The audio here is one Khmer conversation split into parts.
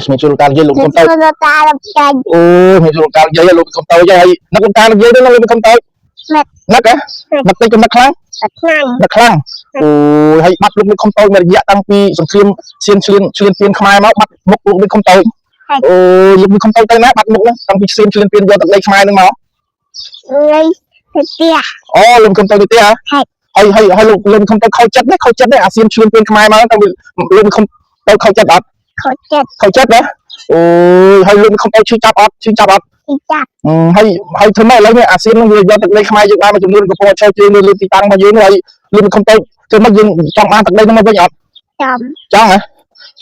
ជំរាបសួរលោកតានិយាយលោក ជំ ខំតូច រាបសួរលោកតាលោកយាយ អូជំរាបសួរលោកតានិយាយលោកខំតូចហើយនឹកលោកតានិយាយទៅលោកខំតូច នឹក នឹកហ៎នឹកតិចក៏នឹកខ្លាំង អត់ខ្លាំង នឹកខ្លាំងអូយហើយបាត់លោកខំតូចមួយរយៈតាំងពីសង្គ្រាមសៀនឆ្លៀនឆ្លៀនពៀនខ្មែរមកបាត់មុខលោកខំតូចអូយលោកខំតូចទៅណាបាត់មុខហ្នឹងតាំងពីសៀនឆ្លៀនពៀនយកទឹកដីខ្មែរហ្នឹងមក លេទៅផ្ទះ អូលោកខំតូចទៅទេហ៎ហើយហើយហើយលោកលោកខំតូចខូចចិត្តណាខូចចិត្តណាអាសៀនឆ្លៀនពៀនខ្មែរមកតាំងពីលោកខំតូចខូចចិត្តអត់ ខូចចិត្ត ខូចចិត្តណាអូយហើយលោកខំតូចឈឺចាប់អត់ឈឺចាប់អត់ ទីចាប់ ហើយហើយធ្វើម៉េចឥឡូវនេះអាស៊ាននឹងវាយកទឹកដីខ្មែរយើងបានមួយចំនួនកំពុងឈរជើងនៅលើទីតាំងរបស់យើងហើយលឿនខំទៅធ្វើម៉េចយើងចង់បានទឹកដីហ្នឹងមកវិញអត់ ចំ ចង់ហ៎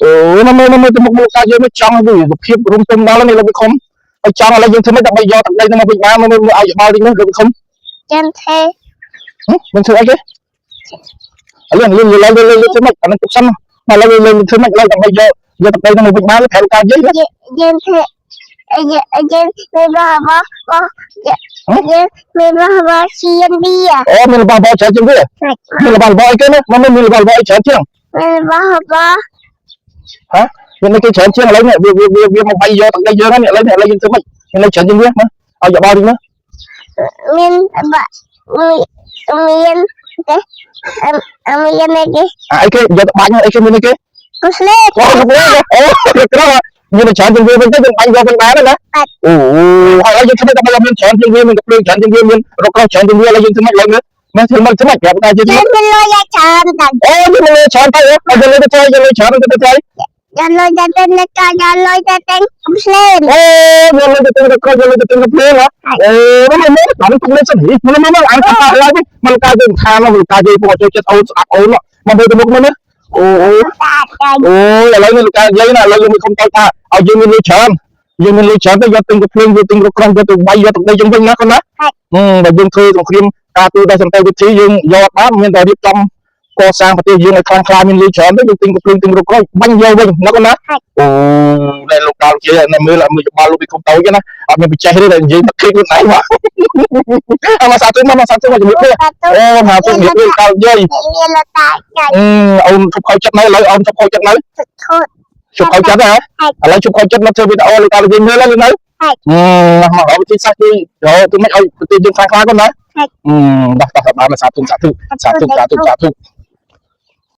អូយមកមើលមើលទៅមុខលោកតាយើងនេះចង់វាភាពរុំទុំដល់នេះលោកវិខុំហើយចង់ឥឡូវយើងធ្វើម៉េចដើម្បីយកទឹកដីហ្នឹងមកវិញបានមើលមើលឲ្យយោបល់តិចនោះលោកវិខុំ ចឹងទេ មិនធ្វើអីទេលឿនលឿនលឿនលឿនលឿនធ្វើម៉េចអានឹងទុកសិនមកឥឡូវលឿនធ្វើម៉េចឥឡូវដើម្បីយកយកទឹកដីហ្នឹងមកវិញបានប្រាប់លោកតាយើង យើងធ្វើយើងមានរបស់របស់យើងមានរបស់របស់ឈានវា អូមានរបស់របរច្រើនជាងវាមានរបស់របរអីគេណាមកមានរបស់របរអីច្រើនជាង មានរបស់របស់ មានគេច្រើនជាងឥឡូវនេះវាវាវាមកវាយយកទឹកដីយើងហ្នឹងឥឡូវនេះឥឡូវយើងធ្វើម៉េចមានលេខច្រើនជាងវាណាឲ្យយោបល់តិចណា មានរបស់មានទេអមានអីគេ អាអីគេយកទៅបាញ់អីគេមានអីគេ កុសលេ អូអូក្រមានច្រើនជាងវាវិញទៅយើងបាញ់យកវិញបានណាអូហើយឥឡូវយើងធ្វើម៉េចដើម្បីមានច្រើនជាងវាមានកំភ្លើងច្រើនជាងវាមានរកក្រោះច្រើនជាងវាឥឡូវយើងធ្វើម៉េចឥឡូវនេះមែនធ្វើម៉េចធ្វើម៉េចប្រាប់តែយើង យើងមានលុយច្រើនតែ អូយើងមានច្រើនទៅហើយយើងលើទៅយើងលើច្រើនទៅទៅ យកលុយទៅទិញក៏យកលុយទៅទិញកំភ្លេង អូយើងលើទៅទៅក្រោះយើងលើទៅកំភ្លើងហ៎អូមើលមើលដល់ទុកលេខសិនមើលមើលមើលអញថាឡើយមកកាយយើងខានមកកាយយើងពងចូលចិត្តអូនស្ដាប់អូនមកមើលទៅមុខមើលណាអូអូ តាចា អូឥឡូវនេះលោកតានិយាយណាឥឡូវយើងមានកុំតថាឲ្យយើងមានលុយច្រើនយើងមានលុយច្រើនទៅយកទិញកំភ្លើងយកទិញរថក្រោះយកទៅវាយយកទឹកដីយើងវិញណាកូនណាបើយើងធ្វើសង្គ្រាមការទូតដោយសន្តិវិធីយើងយកបានមានតែរៀបចំកសាងប្រទេសយើងឲ្យខ្លាំងក្លាមានលុយច្រើនទៅយើងទិញកំភ្លើងទិញរថក្រោះបាញ់យកវិញណាកូនណាអូដែលលោកតានិយាយនៅមើលមើលច្បាស់លោកពីកុំតូចណាអត់មានបច្ចេកទេតែនិយាយតែឃើញខ្លួនឯងមកអមសាទមកសាទមកជំរាប តាទៅ អូមកជំរាបលោកតានិយាយ មានលតាចា អូនជប់ខូចចិត្តនៅឥឡូវអូនជប់ខូចចិត្តនៅ ឈុត ជប់ខូចចិត្តហ៎ឥឡូវជប់ខូចចិត្តមកធ្វើវីដេអូលោកតានិយាយមើលហើយនៅមកដល់វិធីសាស្ត្រគឺរកទៅមិនឲ្យប្រទេសយើងខ្លាំងខ្លាគាត់ណាដោះដោះបានសាធុសាធុសាធុសាធុសាធុ។